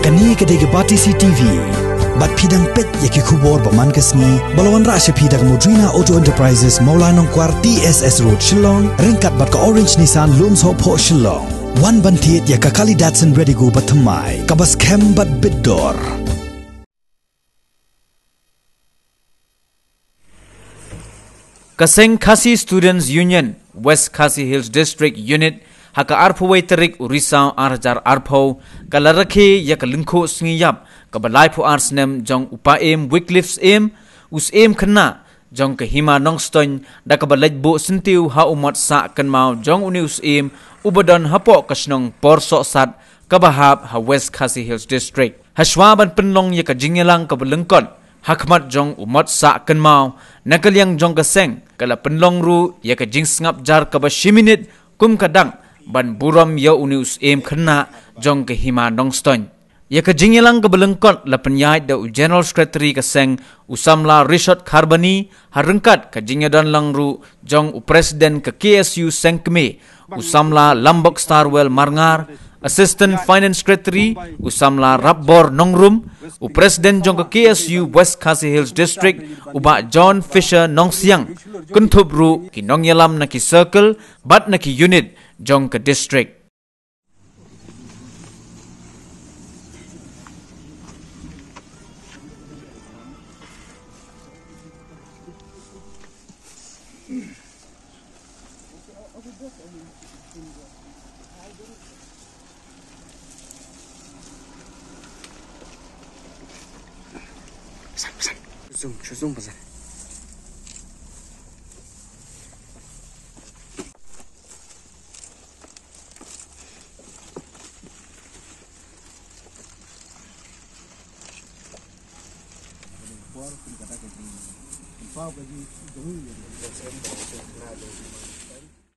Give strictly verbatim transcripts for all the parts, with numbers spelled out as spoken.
Kane ka dei ka Batesi T V. Bad phi dang peit ïa ki khubor ba man ka sngi ba la wanrah sha phi da ka Modrina Auto Enterprises, Mawlai Nongkwar, T S S Road, Shillong, ryngkat bad ka Orange Nissan, Lumsopho, Shillong. Wan ban thied ïa ka Kali Datsun Redigo ba thymmai, kaba skhem bad bit dor. Ka seng Khasi Students Union, West Khasi Hills District Unit, ha ka arphew wei tarik u Risaw ar hajar arphew, ka la rakhe ïa ka lyngkhuh sngi ïap kaba laiphew ar snem jong u Paiem Wycliffe Syiem, u Syiem khynnah jong ka Hima Nongstoiñ, da kaba leit buh syntiew ha u mot sah kynmaw jong une u syiem uba don hapoh ka shnong Porsohsat, kaba hap ha West Khasi Hills District. Hashwa ban pynlong ïa ka jingïalang kaba lyngkot ha khmat jong u mot sah kynmaw, na ka liang jong ka seng ka la pynlong ruh ïa ka jingsngap jar kaba shi minit kum ka dak ban burom ïa une u syiem khynnah jong ka Hima Nongstoiñ. Ïa ka jingïalang kaba lyngkot la pynïaid da u General Secretary ka seng, u samla Rishot Kharbani, ha ryngkat ka jingïadon lang ruh jong u President ka K S U Sengkmie, u samla Lambok Starwell Marngar, Assistant Finance Secretary, u samla Rapbor Nongrum, u President jong ka K S U West Khasi Hills District, u Bah John Fisher Nongsiang, kynthup ruh ki nongïalam na ki circle bad na ki unit jong ka district. Zoom, zoom,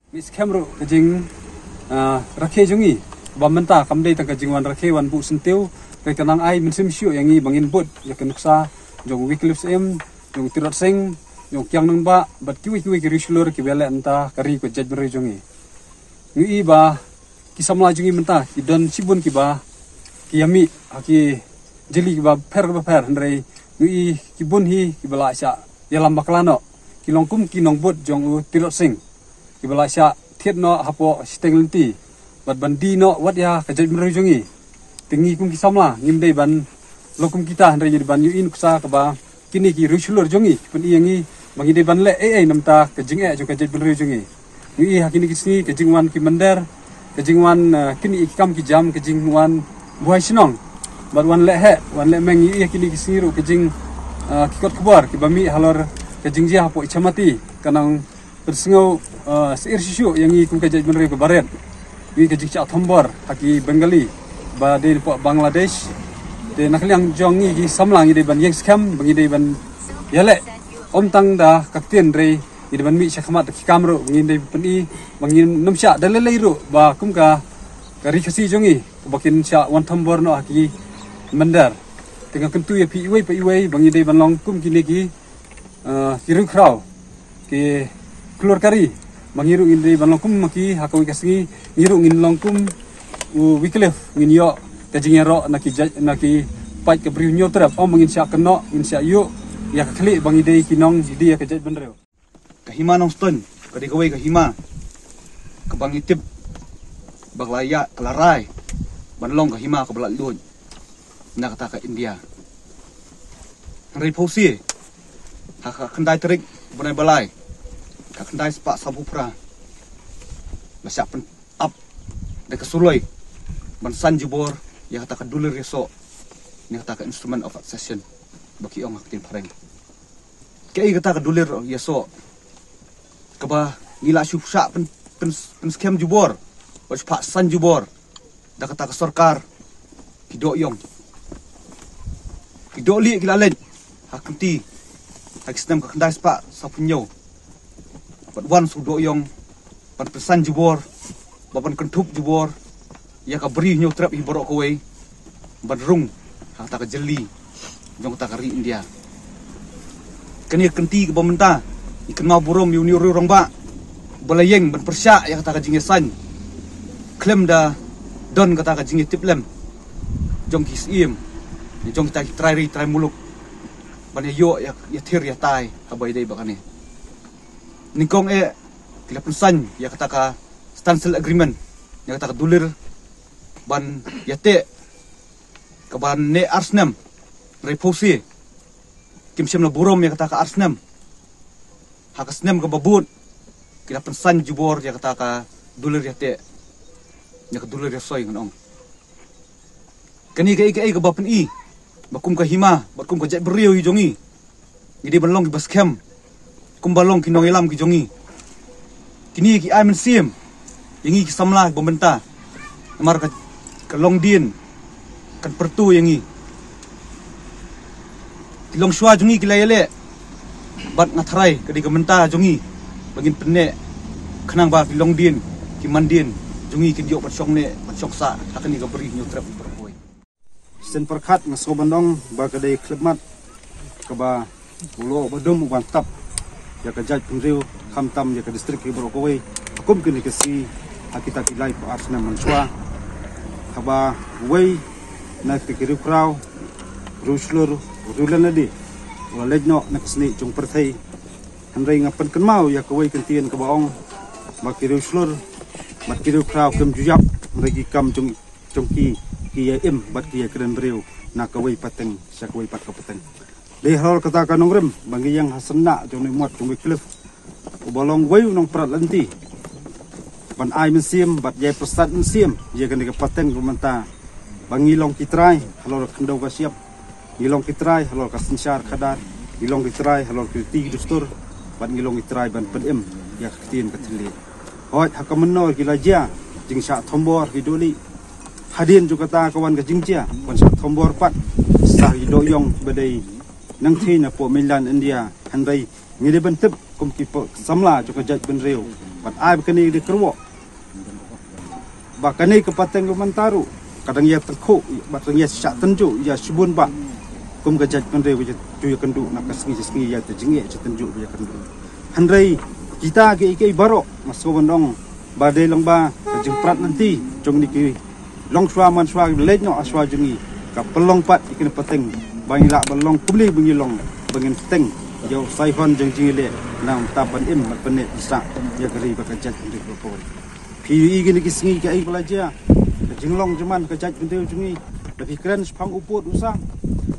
Mih skhem ruh ka jing, ah, rakhe jong ngi ba mynta kam dei tang ka jingwan rakhe wan buh syntiew, ka kan nang ai mynsiem shuh ïa ngi ba ngin bud ïa ka nuksa jong Wycliffe Syiem, jong Tirot Sing, jong Kiang Nangbah, bad kiwei kiwei ki riewshlur kiba leh mynta ka ri ka jaitbynriew jong ngi. Ngi i ba ki samla jong ngi mynta ki don shibun kiba ki ïa mih ha ki jylliew kiba pher kiba pher, hynrei ngi i ki bun hi kiba la shah ïalam bakla noh, ki long kum ki nongbud jong u Tirot Sing, kiba la shah thied noh hapoh shiteng lynti bad ban die noh wat ïa ka jaitbynriew jong ngi. Te ngi kum ki samla ngim dei ban long kum kita, hynrei ngi dei ban ïohi nuksa kaba kine ki riewshlur jong ngi ki pyni ïa ngi ba ngi dei ban leh ei ei namar ka jingeh jong ka jaitbynriew jong ngi. Ngi i ha kine ki sngi ka jingwan ki mynder, ka jingwan, eh, kine ki kam ki jam, ka jingwan buhai shnong. Bad wan leh heh, wan leh meng, ngi i ha kine ki sngi ruh ka jing, eh, ki kot khubor kiba mih halor ka jingjia hapoh Ichamati ka nang pynsngew, eh, syiar shisha ïa ngi kum ka jaitbynriew kaba rit. Ngi ka jingshah thombor ha ki Bengali ba dei napoh Bangladesh. Te na ka liang jong ngi ki samla ngi dei ban ïeng skhem ba ngi dei ban ïaleh ym tang da ka ktien, hynrei ngi dei ban mih sha khmat da ki kam ruh, ngi dei ban pyni ba ngin nym shah da lei lei ruh ba kum ka, ka ri Khasi jong ngi ba kin shah wan thombor noh ha ki mynder. Te nga kyntu ïa phi iwei pa iwei ba ngi dei ban long kum kine ki, eh, ki riewkhraw, ki khlur ka ri, ba ngi ruh ngin dei ban long kum ma ki ha kawei ka sngi, ngi ruh ngin long kum u Wycliffe, ngin ïoh ka jingïaroh na ki jait, na ki paid ka Bri u Hynñiewtrep, ym ba ngin shah kynnoh, ngin shah ïuh ïa ka khlieh ba ngi dei ki nongdie ïa ka jaitbynriew. Ka Hima Nongstoiñ ka dei kawei ka hima kaba ngi tip ba ka la ïa, ka la rai ban long ka hima kaba laitluid na kata ka India. Hynrei phewse, ha ka khyndai tarik bnai ba lai, ka khyndai spah sawphew phra, la shah pyn- ap da ka suloi ban san jubor ïa kata ka dulir ïasoh, ïa kata ka instrument of accession ba ki ong ha ka ktien phareng. Kaei kata ka dulir ïasoh kaba ngi la shu shah pyn, pyn, pynskhem jubor, ba shu phah san jubor da kata ka sorkar ki dohïong, ki dohlieh ki la leit ha kynti ha ki snem ka khyndai spah sawphew hynñiew. Bad wan shu dohïong ban pynsan jubor, ba ban kynthup jubor ïa ka Bri u Hynñiewtrep hi baroh kawei ban rung ha kata ka jylliew jong kata ka ri India. Kane ka kynti kaba mynta ngi kynmaw burom ïa une u rangbah ba la ïeng ban pyrshah ïa kata ka jingïasain khlem da don kata ka jingïatiplem. jong ki syiem, jong kita ki trai ri trai muluk, ban ïa ïoh ïa, ïa thir ïa tai ha ba ïadei bad kane. Nyngkong eh ki la pynsan ïa kata ka standstill agreement, ïa kata ka dulir ban ïa teh kaba ne ar snem. Hynrei phusi kim shym la burom ïa kata ka ar snem. Ha ka snem kaba bud ki la pynsan jubor ïa kata ka dulir ïa teh, ïa ka dulir ïa soi ngan ong. Kane ka ei ka ei kaba pyni ba kum ka hima bad kum ka jaitbynriew hi jong ngi, ngi dei ban long kiba skhem kumba long ki nongïalam ki jong ngi. Kine ki ai mynsiem ïa ngi ki samla kiba mynta, namar ka, ka longdien kan pyrtu ïa ngi. Ki longshuwa jong ngi ki la ïaleh bad nga tharai ka dei ka mynta jong ngi ba ngin pynneh, khnang ba ki longdien ki mandien jong ngi kin ïoh ban shong neh ban shong sah ha kane ka bri Hynñiewtrep baroh kawei. Sien pyrkhat nga sngewbha ban ong ba ka dei khlipmat kaba u lyoh ba dum u ban tap ïa ka jaitbynriew, khamtam ïa ka distrik hi baroh kawei ha kum kine ki sngi, ha kita ki laiphew ar snem mynshuwa, haba uwei na ki riewkhraw, riewshlur, riewlynti u la leit noh na ka snieh jong pyrthei. Hynrei nga pynkynmaw ïa kawei ka ktien kaba ong ba ki riewshlur bad ki riewkhraw kim ju ïap, hynrei ki kam jong jong ki, ki ïa im bad ki ïa kren briew na kawei pateng sha kawei pat ka pateng. Dei halor kata ka nongrim ba ngi ïeng ha syndah jong u mot jong Wycliffe, uba long uwei u nongprat lynti, ban ai mynsiem bad ïai pyrsad mynsiem ïa kane ka pateng ruh mynta, ba ngi long ki trai halor ka khyndew ka shyiap, ngi long ki trai halor ka synshar khadar, ngi long ki trai halor ki riti ki dustur, bad ngi long ki trai ban pynim ïa ka ktien ka thylliej. Hooid, ha ka mynnor ki la jia jingshah thombor ki dohlieh. Hadien jong kata ka wan ka jingjia ban shah thombor pat sa ki dohïong ba dei nangthie napoh mainland India. Hynrei ngi dei ban tip kum ki samla jong ka jaitbynriew, bad ai ba kane dei kyrwoh ba kane ka pateng ka mynta ruh ka dang ïa tyngkhuh bad dang ïa shah tynjuh ïa shibun bah. Kum ka jaitbynriew ïa ju ïa kynduh na ka sngi sha sngi ïa ka jingeh sha tynjuh ïa kynduh. Hynrei kita kiei kiei baroh nga sngewbha ban ong ba dei lang ba ka jingprat lynti jong kine ki longshuwa manshuwa ki leit noh ha shuwa jong ngi, ka pynlong pat ïa kane ka pateng ba ngi lah ban long kumne ba ngi long, ba ngin teng ïa u saihon jong jingïaleh na ka bynta ban im bad pynneh pynsah ïa ka ri bad ka jaitbynriew baroh kawei. Phi ïohi kine ki sngi kaei ba la jia, ka jinglong jingman ka jaitbynriew jong ngi. La phi kren shaphang u pud u sam,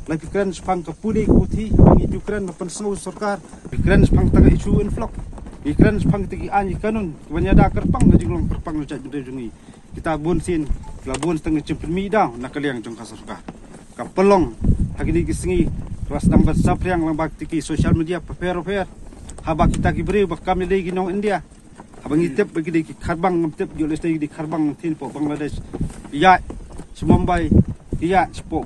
la phi kren shaphang ka pule ka puthi, ba ngi ju kren ban pynsngew sorkar. Phi kren shaphang tang ka issue influx, phi kren shaphang tang ki aiñ ki kanun kiban ïada kyrpang ka jinglong kyrpang ka jaitbynriew jong ngi. Kita bun sien ki la bun tang ka jingpynmih daw na ka liang jong ka sorkar. Ka pynlong ha kine ki sngi kaba sdang ban saphriang lyngba kita ki social media bapher bapher, haba kita ki briew ba kam ïadei ki nong India, haba ngi tip ba ki dei ki kharbang, ngam tip ïoh lehse ki dei kharbang, nangthie napoh Bangladesh, ki ïaid sha Mumbai, ki ïaid shapoh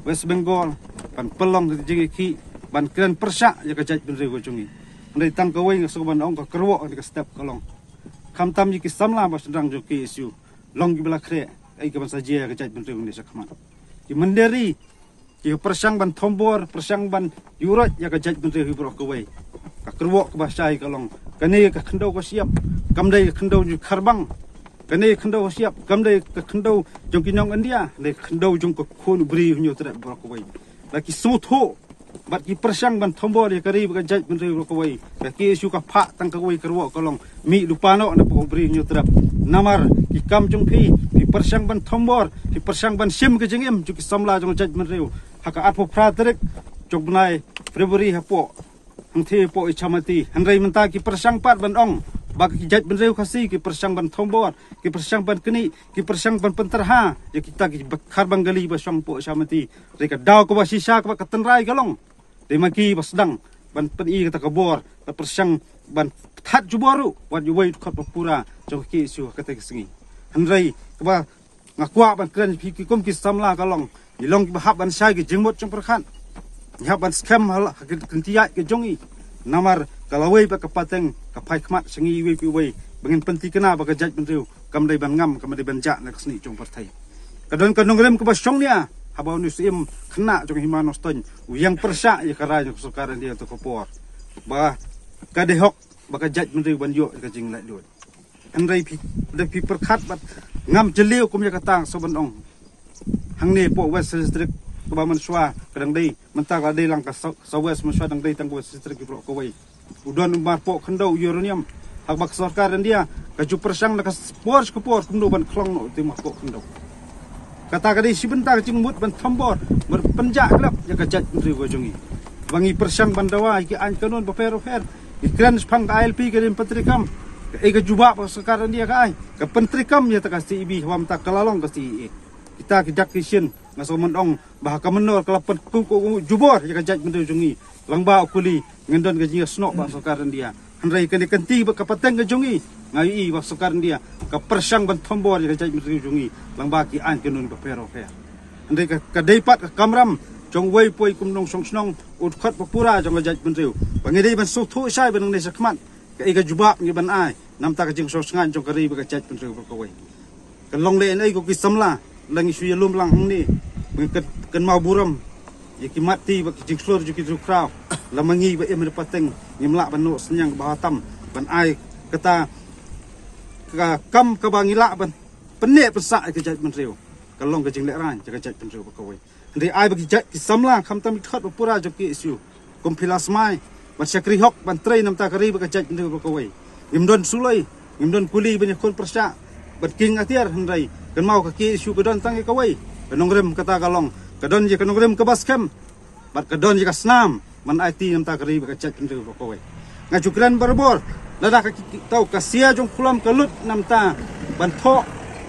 West Bengal, ban pynlong ka jingïakhih ban kren pyrshah ïa ka jaitbynriew ka jong ngi. Hynrei tang kawei nga sngewbha ban ong, ka kyrwoh kane ka step ka long, khamtam ïa ki samla bad shynrang jong ka K S U, long kiba la khreh ïa kaban sa jia ïa ka jaitbynriew kane shakhmat. Ki mynder ri ki pyrshang ban thombor, pyrshang ban ïuhroit ïa ka jaitbynriew hi baroh kawei. Ka kyrwoh kaba shai ka long, kane ka khyndew ka shyiap kam dei ka khyndew jong ki kharbang. Kane ka khyndew ka shyiap kam dei ka khyndew jong ki nong India, dei ka khyndew jong ka khun u briew Hynñiewtrep baroh kawei. La ki sngewthuh bad ki pyrshang ban thombor ïa ka ri bad ka jaitbynriew baroh kawei. Ka K S U ka phah tang kawei ka kyrwoh ka long, mih lypa noh napoh u briew Hynñiewtrep. Namar ki kam jong phi, phi pyrshang ban thombor, phi pyrshang ban shim ka jingim jong ki samla jong ka jaitbynriew ha ka arphew phra tarik jong u bnai February hapoh, nangthie hapoh Ichamati. Hynrei mynta ki pyrshang pat ban ong ba ki jaitbynriew Khasi ki pyrshang ban thombor, ki pyrshang ban knieh, ki pyrshang ban pynterha ïa kita ki kharbang kali ba shong hapoh Ichamati. Hynrei ka daw kaba shisha kaba ka tynrai ka long, dei ma ki ba sdang ban pyni kata ka bor, ban pyrshang ban pynthad jubor ruh wat ïa uwei u dkhot ba pura jong ka K S U ha kata ka sngi. Hynrei kaba nga kwah ban kren ïa phi ki kum ki samla ka long, ngi long kiba hap ban shai ki jingmut jingpyrkhat. Ngi hap ban skhem ha la, ha ki kynti ïaid ka jong ngi. Namar ka lawei bad ka pateng ka phai khmat sha ngi iwei pa iwei, ba ngin pynthikna ba ka jaitbynriew kam dei ban ngam, kam dei ban jah na ka snieh jong pyrthei. Ka don ka nongrim kaba shongnia haba une u syiem khynnah jong ka hima Nongstoiñ u ïeng pyrshah ïa ka rai jong ka sorkar India ha kata ka por, ba ka dei hok ba ka jaitbynriew ban ïoh ïa ka jinglaitluid. Hynrei phi, lada phi pyrkhat bad ngam jylliew kum ïa kata, sngewbha ban ong, Hangne hapoh West District, kaba mynshuwa ka dang dei, mynta ka dei lang ka Sou-, South West, mynshuwa dang dei tang ka West District baroh kawei. U don u marpoh khyndew uranium, haba ka sorkar India ka ju pyrshang na ka por sha ka por kumno ban khlong noh u marpoh khyndew. Kata ka dei shi bynta ka jingmut ban thombor, ban pynjah glap ïa ka jaitbynriew ka jong ngi. Ba ngi pyrshang ban dawa ïa ki aiñ kanun bapher bapher. Ngi kren shaphang ka I L P, ka rim pyntreikam. Kaei ka jubab ka sorkar India ka ai, ka pyntreikam ïa kata ka C A B, haba mynta ka la long ka C A A. Kita ki dak ki shin, nga sngewmyntoi ba ha ka mynnor ka la pynkup jubor ïa ka jaitbynriew jong ngi. Lyngba u kuli, ngin don ka jingïasnoh bad sorkar India. Hynrei kane ka kynti bad ka pateng ka jong ngi, nga ïohi ba sorkar India ka pyrshang ban thombor ïa ka jaitbynriew jong ngi lyngba ki aiñ kanun bapher bapher. Hynrei ka, ka dei pat ka kamram jong uwei pa uwei kum u nongshong shnong, u dkhot ba pura jong ka jaitbynriew, ba ngi dei ban sngewthuh shai ba nangne shakhmat kaei ka jubab ngi ban ai na bynta ka jingshong shngaiñ jong ka ri bad ka jaitbynriew baroh kawei. Kan long lehnoh ko ki samla, lada ngi shu ïalum lang hangne, ngi kyn-, kynmaw burom ïa ki mat ti bad ki jingshlur jong ki riewkhraw. Lada ma ngi ba im ha pateng, ngim lah ban noh synñiang ba ha tam ban ai kata ka kam kaba ngi lah ban pynneh pynsah ïa ka jaitbynriew. Kan long ka jinglehrain ïa ka jaitbynriew baroh kawei. Hynrei ai ba ki jait ki samla, khamtam ki dkhot ba pura jong K S U, kum phi la smai ban shakri hok, ban trei na bynta ka ri bad ka jaitbynriew baroh kawei. Ngim don suloi, ngim don kuli ban ïakhun pyrshah bad kieng atiar, hynrei kynmaw ka K S U ka don tang ïa kawei ka nongrim, kata ka long ka don ïa ka nongrim kaba skhem bad ka don ïa ka snam ban aiti na bynta ka ri bad ka jaitbynriew baroh kawei. Nga ju kren barabor, lada ka ki-, ki-, tau ka sia jong Khulom ka lut na bynta ban thoh,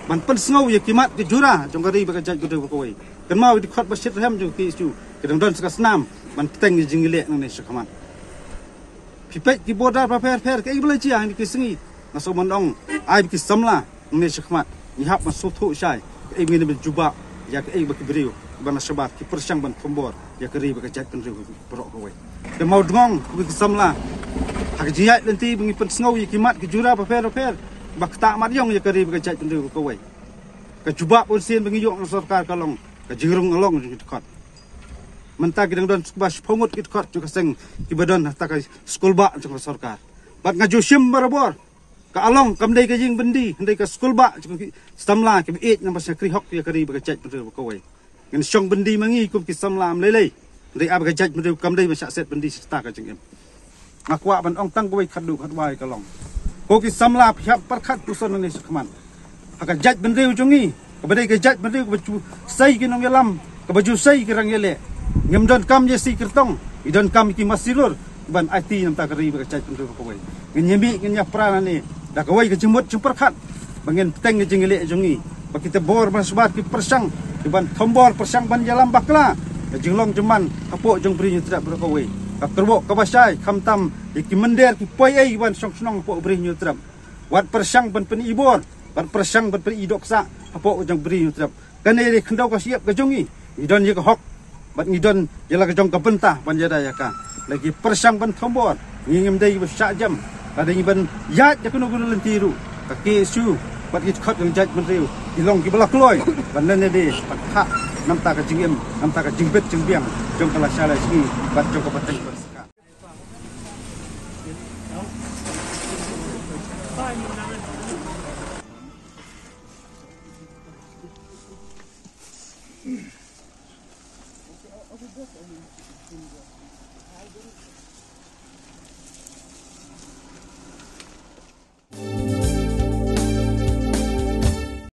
ban pynsngew ïa ki mat ki jura jong ka ri bad ka jaitbynriew baroh kawei. Kynmaw ïa ki dkhot ba shitrhem jong K S U, ki dang don sa ka snam ban bteng ïa ka jingïaleh nangne shakhmat. Phi peit ki border bapher bapher, kaei ba la jia ha kine ki sngi. Nga sngewmyntoi, ai ba ki samla nangne shakhmat, ngi hap ban sngewthuh shai kaei ba ngin ïa ban jubab ïa kaei ba ki briew ba na shabar ki pyrshang ban thombor ïa ka ri bad ka jaitbynriew baroh kawei. Te mawdngong ko ki samla, ha ka jingïaid lynti ba ngi pynsngew ïa ki mat ki jura bapher bapher ba ktah mat ïong ïa ka ri bad ka jaitbynriew baroh kawei. Ka jubab bunsien ba ngi ïoh na sorkar ka long ka jingrung along jong ki dkhot. Mynta ki dang don sha kaba shiphew ngut ki dkhot jong ka seng kiba don ha kata ka skulbah jong ka sorkar. Bad nga ju shim barabor, ka along kam dei ka jingbyndi, hynrei ka skulbah jong ki samla kiba ïeit namar shakri hok ïa ka ri bad ka jaitbynriew baroh kawei. Ngin shong byndi ma ngi kum ki samla ym lei lei, hynrei ai ba ka jaitbynriew kam dei ban shah set byndi sha kata ka jingim. Nga kwah ban ong tang kawei khatduh khatwai ka long, ko ki samla, phi hap pyrkhat puson nangne shakhmat ha ka jaitbynriew jong ngi, kaba dei ka jaitbynriew kaba ju sei ki nongïalam, kaba ju sei ki rangïaleh. Ngim donkam ïa ki kyrtong, ngi donkam ïa ki masilur ban aiti na bynta ka ri bad ka jaitbynriew baroh kawei. Ngin ïa mih, ngin ïa pra nangne da kawei ka jingmut jingpyrkhat ba ngin bteng ïa ka jingïaleh jong ngi, ba kita bor ba na shabar ki pyrshang ki ban thombor, pyrshang ban ïalam bakla ka jinglong jingman hapoh jong Bri Hynñiewtrep baroh kawei. Ka kyrwoh kaba shai, khamtam ïa ki mynder ki poi ei ban shong shnong hapoh Bri Hynñiewtrep. Wat pyrshang ban pyni bor, wat pyrshang ban pyni dohksah hapoh jong Bri Hynñiewtrep. Kane dei khyndew ka shyiap ka jong ngi. Ngi don ïa ka hok bad ngi don ïa la ka jong ka bynta ban ïada ïa ka. Lada ki pyrshang ban thombor, ngi ngim dei ba shah jem. Lada ngi ban ïaid ïa kano kano lynti ruh, ka K S U bad ki dkhot jong ka jaitbynriew ki long kiba la kloi ban lehnoh de ban thah na bynta ka jingim, na bynta ka jingbit jingbiang jong ka lashai lashisngi bad jong ka pateng ka skha.